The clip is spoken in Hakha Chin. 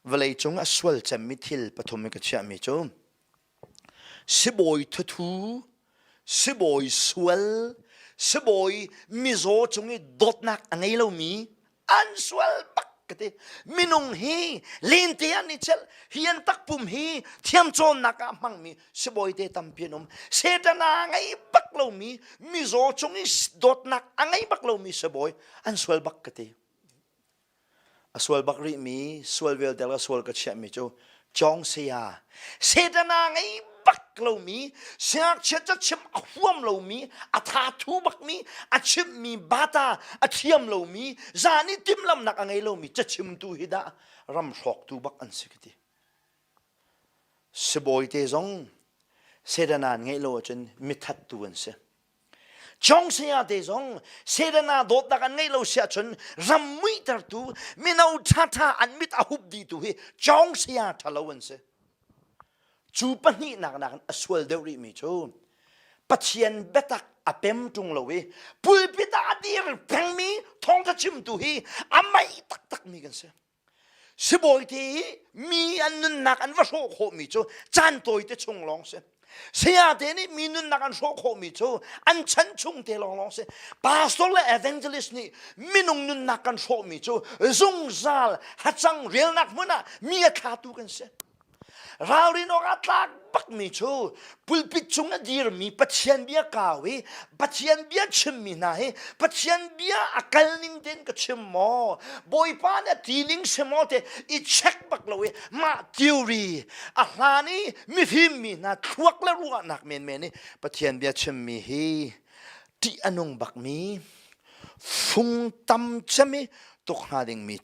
Vawlei cung a sual cemmi thil pathum i ka chiahmi cu sibawi thuthu, sibawi sual, sibawi mizaw cung i dawtnak a ngei lomi an sual bak ka ti. Minung hi lente an i celh, hi an takpum hi thiamcawnnak ah hmangmi sibawi te tampi an um. Satan a ngei bak lomi mizaw cung i dawtnak a ngei bak lomi sibawi an sual bak ka ti. A sual bak rihmi, sual vialte le sual ka chiahmi cu cawng saya, Satan a ngei bak lomi, siangngakchia cachim a huam lomi, a tha thu bakmi, a chimmi bata a thiam lomi, zan i timhlamnak a ngei lomi cachimtu hi dah ram hrawktu bak an si ka ti. Sibawi te zong Satan an ngeih lo ahcun mithattu an si. Chong saya te zong Sedana dawtnak an ngeih lo si ahcun ram muihtertu mino ṭhaṭha an mit a hup dihtu hi Chong saya ṭhalo an si. Cu pahnihnak nakin a sual deuh rihmi cu Pathian biatak a pem ṭung lo i pulpit ah a dir pengmi thawngṭha chimtu hi a meih taktakmi kan si. Sibawi te hi mi an nunnak an va hrawh khawhmi cu caan tawi te chung lawng si. Saya te nih mi nunnak an hrawh khawhmi cu an chan chung te lawng lawng si. Pastor le evangelist nih minung nunnak kan hrawhmi cu zungzal hacang relnak hmun ah mi a thlatu kan si. Ralrin awk ah tlak bakmi cu pulpit cung a dirmi Pathian bia kau i Pathian bia chimmi hna hi Pathian bia a kal ning tein ka chim maw Bawipa nih a ti ning si maw te i check bak lo i mah theory a hlan i mifim mi hna thluak le ruahnak menmen i Pathian bia chimmi hi ṭih a nung bakmi fung tam cem i tuk hnga dingmi cu.